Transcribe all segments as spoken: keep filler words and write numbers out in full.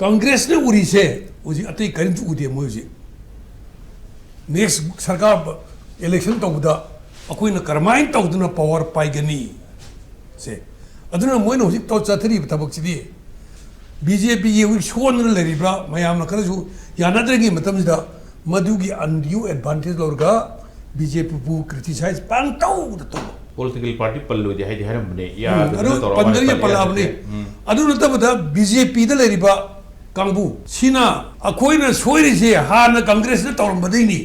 ꯀꯪꯒ꯭ꯔꯦꯁꯅ ꯎꯔꯤꯁꯦ ꯍꯧꯖꯤꯛ ꯑꯇꯩ ꯀꯔꯤꯝꯁꯨ ꯎꯗꯦ꯫ ꯃꯣꯏ ꯍꯧꯖꯤꯛ ꯅꯦꯛꯁ ꯁꯔꯀꯥꯔ ꯏꯂꯦꯛꯁꯟ ꯇꯧꯕꯗ ꯑꯩꯈꯣꯏꯅ ꯀꯔꯝꯍꯥꯏꯅ ꯇꯧꯗꯅ ꯄꯋꯥꯔ ꯄꯥꯏꯒꯅꯤ ꯁꯦ꯫ ꯑꯗꯨꯅ ꯃꯣꯏꯅ ꯍꯧꯖꯤꯛ ꯇꯧ ꯆꯠꯊꯔꯤꯕ ꯊꯕꯛꯁꯤꯗꯤ ꯕꯤ ꯖꯦ ꯄꯤꯒꯤ ꯍꯧꯖꯤꯛ ꯁꯣꯟꯗꯅ ꯂꯩꯔꯤꯕ꯭ꯔꯥ, ꯃꯌꯥꯝꯅ ꯈꯔꯁꯨ ꯌꯥꯅꯗ꯭ꯔꯤꯉꯩ ꯃꯇꯝꯁꯤꯗ ꯃꯗꯨꯒꯤ ꯑꯟꯗ꯭ꯌꯨ ꯑꯦꯗꯚꯥꯟꯇꯦꯖ ꯂꯧꯔꯒ ꯕꯤ ꯖꯦ ꯄꯤꯕꯨ ꯀ꯭ꯔꯤꯇꯤꯁꯥꯏꯖ ꯄꯪꯇꯧꯗ ꯇꯧꯕ꯫ ꯄꯣꯂꯤꯇꯤꯀꯦꯜ ꯄꯥꯔꯇꯤ ꯄꯜꯂꯣꯏꯗꯤ ꯍꯥꯏꯗꯤ ꯍꯥꯏꯔꯝꯕꯅꯦ꯫ ꯎꯝ, ꯑꯗꯨ ꯄꯟꯗꯔꯤꯌꯦ ꯄꯜꯂꯛꯑꯕꯅꯤ꯫ ꯎꯝ꯫ ꯑꯗꯨ ꯅꯠꯇꯕꯗ ꯕꯤ ꯖꯦ ꯄꯤꯗ ꯂꯩꯔꯤꯕ ꯀꯥꯡꯕꯨ ꯁꯤꯅ ꯑꯩꯈꯣꯏꯅ ꯁꯣꯏꯔꯤꯁꯦ ꯍꯥꯟꯅ ꯀꯪꯒ꯭ꯔꯦꯁꯅ ꯇꯧꯔꯝꯕꯗꯩꯅꯤ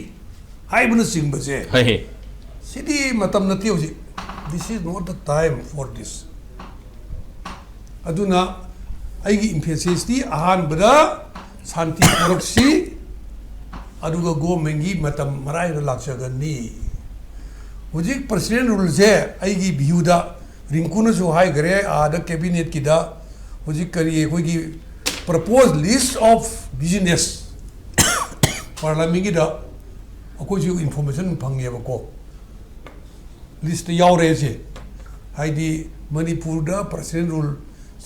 ꯍꯥꯏꯕꯅꯆꯤꯡꯕꯁꯦ꯫ ꯍꯣꯏ꯫ ꯁꯤꯗꯤ ꯃꯇꯝ ꯅꯠꯇꯦ ꯍꯧꯖꯤꯛ꯫ This is not the time for this. ꯑꯗꯨꯅ ꯑꯩꯒꯤ emphasis ꯇꯤ ꯑꯍꯥꯟꯕꯗ ꯁꯥꯟꯇꯤ ꯄꯨꯔꯛꯁꯤ, ꯑꯗꯨꯒ ꯒꯣꯃꯦꯟꯒꯤ ꯃꯇꯝ ꯃꯔꯥꯏꯅ ꯂꯥꯛꯆꯒꯅꯤ꯫ ꯍꯧꯖꯤꯛ ꯄ꯭ꯔꯁꯤꯗꯦꯟ ꯔꯨꯜꯁꯦ ꯑꯩꯒꯤ ꯚ꯭ꯌꯨꯗ, ꯔꯤꯡꯀꯨꯅꯁꯨ ꯍꯥꯏꯈ꯭ꯔꯦ ꯑꯥꯗ ꯀꯦꯕꯤꯅꯦꯠꯀꯤꯗ, ꯍꯧꯖꯤꯛ ꯀꯔꯤ ꯑꯩꯈꯣꯏꯒꯤ proposed list of business ꯄꯥꯔꯂꯥꯃꯦꯟꯒꯤꯗ ꯑꯩꯈꯣꯏꯁꯨ ꯏꯟꯐꯣꯔꯃꯦꯁꯟ ꯐꯪꯉꯦꯕꯀꯣ꯫ ꯂꯤꯁꯇ ꯌꯥꯎꯔꯦꯁꯦ꯫ ꯍꯥꯏꯗꯤ ꯃꯅꯤꯄꯨꯔꯗ ꯄ꯭ꯔꯁꯤꯗꯦꯟ ꯔꯨꯜ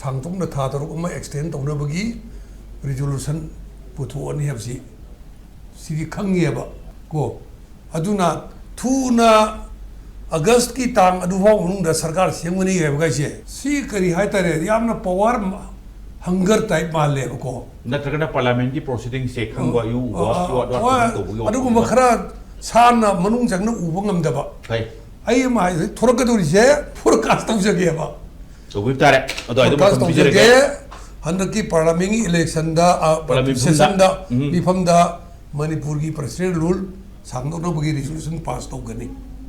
ꯁꯥꯡꯗꯣꯛꯅ ꯊꯥ ꯇꯔꯨꯛ ꯑꯃ ꯑꯦꯛꯁꯇꯦꯟ ꯇꯧꯅꯕꯒꯤ ꯔꯤꯖꯣꯂꯨꯁꯟ ꯄꯨꯊꯣꯛꯑꯅꯤ ꯍꯥꯏꯕꯁꯤ ꯁꯤꯗꯤ ꯈꯪꯉꯦꯕ ꯀꯣ꯫ ꯑꯗꯨꯅ ꯊꯨꯅ ꯑꯥꯒꯁꯀꯤ ꯇꯥꯡ ꯑꯗꯨꯐꯥꯎ ꯃꯅꯨꯡꯗ ꯁꯔꯀꯥꯔ ꯁꯦꯝꯒꯅꯤ ꯍꯥꯏꯕꯈꯩꯁꯦ ꯁꯤ ꯀꯔꯤ ꯍꯥꯏꯇꯥꯔꯦ, ꯌꯥꯝꯅ ꯄꯋꯥꯔ ꯍꯪꯒꯔ ꯇꯥꯏꯞ ꯃꯥꯜꯂꯦꯕꯀꯣ꯫ ꯅꯠꯇ꯭ꯔꯒꯅ ꯄꯥꯔꯂꯥꯃꯦꯟꯒꯤ ꯄ꯭ꯔꯣꯁꯤꯗꯤꯡꯁꯦ ꯈꯪꯕ, ꯑ, ꯌꯨ ꯎꯕ, ꯑ, ꯌꯨ ꯑ, ꯋꯥꯠꯄ ꯍꯣꯏ, ꯇꯧꯕ ꯌꯨ ꯑꯗꯨꯒꯨꯝꯕ ꯈꯔ ꯁꯥꯟꯅ ꯃꯅꯨꯡ ꯆꯪꯅ ꯎꯕ ꯉꯝꯗꯕ꯫ ꯐꯩ꯫ ꯑꯩ ꯑꯃ ꯍꯥꯏ, ꯊꯣꯔꯛꯀꯗꯧꯔꯤꯁꯦ ꯐꯣꯔꯀꯥꯁ ꯇꯧꯖꯒꯦꯕ꯫ ꯇꯧꯕꯤꯕ ꯇꯥꯔꯦ꯫ ꯑꯗꯣ ꯑꯩ ꯑꯗꯨꯝ ꯐꯣꯔꯀꯥꯁ ꯃꯇꯝ ꯄꯤꯖꯔꯒꯦ꯫ ꯇꯧꯖꯒꯦ꯫ ꯍꯟꯗꯛꯀꯤ ꯄꯥꯔꯂꯥꯃꯦꯟꯒꯤ ꯏꯂꯦꯛꯁꯟꯗ, ꯑ, ꯄꯥꯔꯂꯥꯃꯦꯟ ꯃꯤꯐꯝꯗ꯫ ꯁꯦꯁꯟꯗ, ꯎꯝ꯫ ꯃꯤꯐꯝꯗ ꯃꯅꯤꯄꯨꯔꯒꯤ ꯄ꯭ꯔꯁꯤꯗꯦꯟ ꯔꯨꯜ ꯁꯥꯡꯗꯣꯛꯅꯕꯒꯤ ꯔꯤꯖꯣꯂꯨꯁꯟ ꯄꯥꯁ ꯇꯧꯒꯅꯤ꯫